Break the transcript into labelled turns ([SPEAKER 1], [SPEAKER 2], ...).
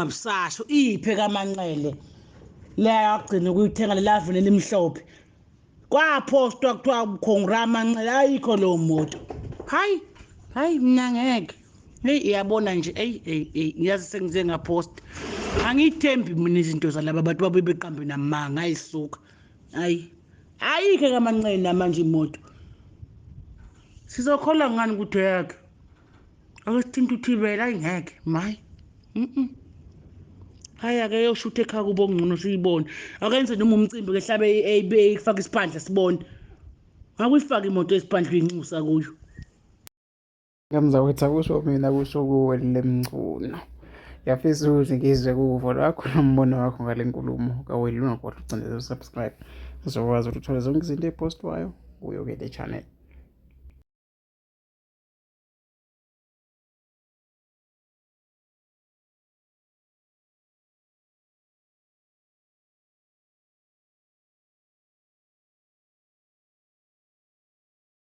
[SPEAKER 1] Ungabusasho iphe kaManqele leyo agcina ukuyithenga lelavini elimhlophe. Kwaphostwa kuthiwa khongra Manqele, ayikho leyo moto. Hayi hayi, mina ngeke. Heyi, iyabona nje, eyi eyi eyi, ngiyazi sengize ngaphosta. Angiyithembi mina izinto zalaba bantu, babuye beqambe namanga. Ayisuka, hayi, ayikho kaManqele namanje imoto. Sizokholwa ngani ukuthi yakhe? Ake sithinte uthibela, ayi ngeke, mayi. Hayi, ake yoshutha ekhaya kubo ngcono siyibone. Akenze noma umcimbi ke hlabe ifake isiphandla sibone. Akuyifake imoto esiphandla uyinxusa kuyo.
[SPEAKER 2] Ngamzakwethu akusho mina kusho kuwe le mcuno. Ngiyafisa ukuthi ngizwe kuvo lwakho nombono wakho ngale nkulumo kaweli. Ungakhohlwa ukucindezela usubscribe uzokwazi ukuthi uthole zonke izinto ey'postwayo kuyo-ke le channel.